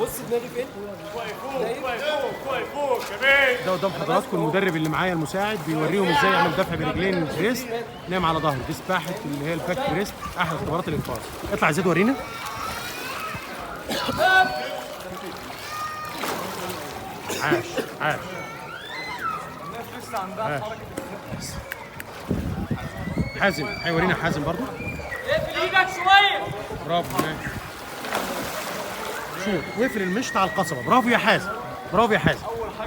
بص دماغي فين؟ ده قدام حضراتكم المدرب اللي معايا المساعد بيوريهم ازاي يعمل دفع برجلين breast، نام على ظهره. دي سباحة اللي هي ال back breast، احد اختبارات الانقاذ. اطلع يا زيد ورينا. عاش عاش. حازم هيورينا، حازم برضو. اقفل ايدك شوية. برافو ماشي. شوف واقفل المشط على القصبة. برافو يا حازم، برافو يا حازم.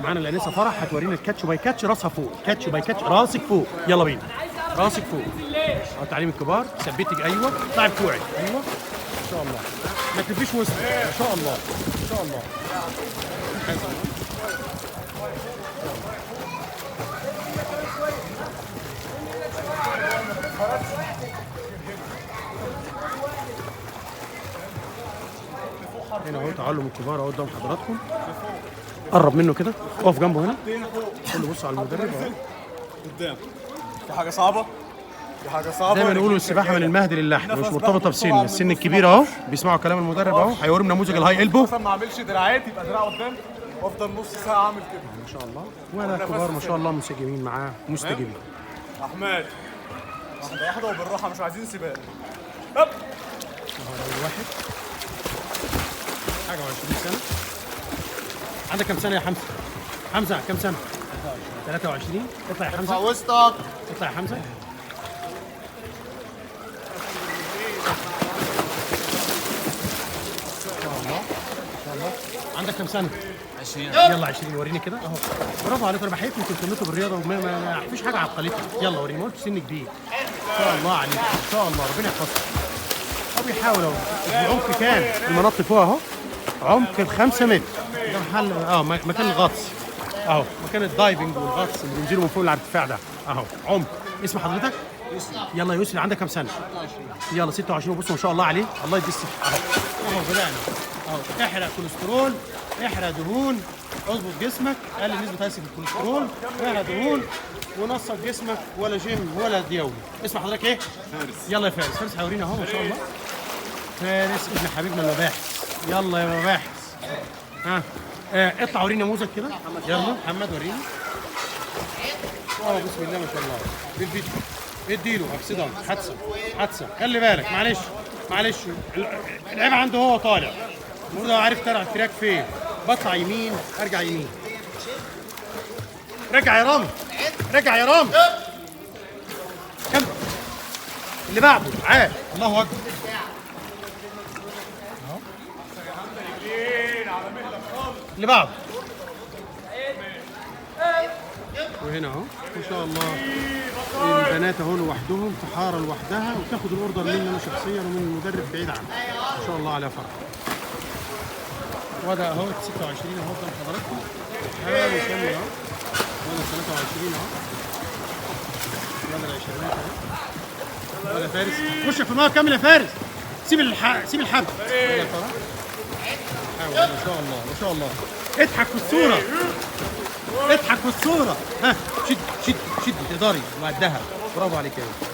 معانا الانسة فرح هتورينا ال catch by catch، راسها فوق. catch by catch، راسك فوق. يلا بينا، راسك فوق. تعليم الكبار. ثبتك، ايوه. اطلعي بكوعك، ايوه. ان شاء الله ما تلفيش وسطك. ما شاء الله ما شاء الله. حازم. هنا اهو تعلم الكبار اهو قدام حضراتكم. قرب منه كده، اقف جنبه هنا. كله بص على المدرب اهو قدام. في حاجة صعبة، في حاجة صعبة. زي ما نقولوا السباحة من المهد للحد، مش مرتبطة بسن، السن الكبير اهو بيسمعوا كلام المدرب اهو. هيوريهم نموذج ال high elbow. مثلا ما اعملش دراعات، يبقى دراع قدام وافضل نص ساعة اعمل كده. ما شاء الله. ولا كبار ما شاء الله منسجمين معاه، مستجيبين. احمد واحدة واحدة وبالراحه، مش عايزين سباق. اهو اول واحد حاجة و20 سنة. عندك كم سنة يا حمزة؟ حمزة كم سنة؟ 23. اطلع يا حمزة، وسطك. اطلع يا حمزة. ما شاء الله ما شاء الله. عندك كم سنة؟ 20. يلا 20 وريني كده اهو. برافو عليكم، انا بحييكم انتوا اهتمتوا بالرياضة وما ما فيش حاجة عطلتكم. يلا وريني، ما قلتش سن كبير. ما شاء الله عليك، ما شاء الله ربنا يحفظك. هو بيحاول اهو. العمق كام؟ المنط فوق اهو، عمق ال5 متر. ده محل مكان الغطس اهو، مكان ال diving والغطس اللي بينزلوا من فوق الارتفاع ده اهو، عمق. اسم حضرتك؟ يسري. يلا يا يسري، عندك كام سنة؟ 26. يلا 26. بصوا ما شاء الله عليه، الله يدي الصحة. اهو اهو بدأنا اهو. احرق كوليسترول، احرق دهون، اظبط جسمك، قلل نسبة هيسك الكوليسترول، احرق دهون ونصب جسمك، ولا جيم ولا ديولي. اسم حضرتك ايه؟ فارس. يلا يا فارس، فارس هيورينا اهو ما شاء الله. فارس ابن حبيبنا المباحث. يلا يا مباحث. ها اطلع ورينا نموذج كده. يلا محمد ورينا. بسم الله ما شاء الله. بالفيديو اديله accident، حادثه حادثه. خلي بالك، معلش معلش، العيب عنده هو طالع. المفروض هو عارف طالع ال track فين. بطلع يمين ارجع يمين. رجع يا رامي، رجع يا رامي. كمل اللي بعده. عال، الله اكبر. اللي بعده. وهنا اهو ما شاء الله البنات اهو لوحدهم في حارة لوحدها، وتاخد ال order مني انا شخصيا ومن المدرب بعيد عنها. ما شاء الله على فرح. وده اهو 26 اهو قدام حضراتكم. حاول يكمل اهو. وده 23 اهو. وده العشرينات اهو. وده فارس. خش في المية كمل يا فارس. سيب سيب الحبل. وده فرح. حاول ما شاء الله ما شاء الله. اضحك في الصورة، اضحك في الصورة. ها شد شد شد، تقدري وقدها. برافو عليك يا ولد.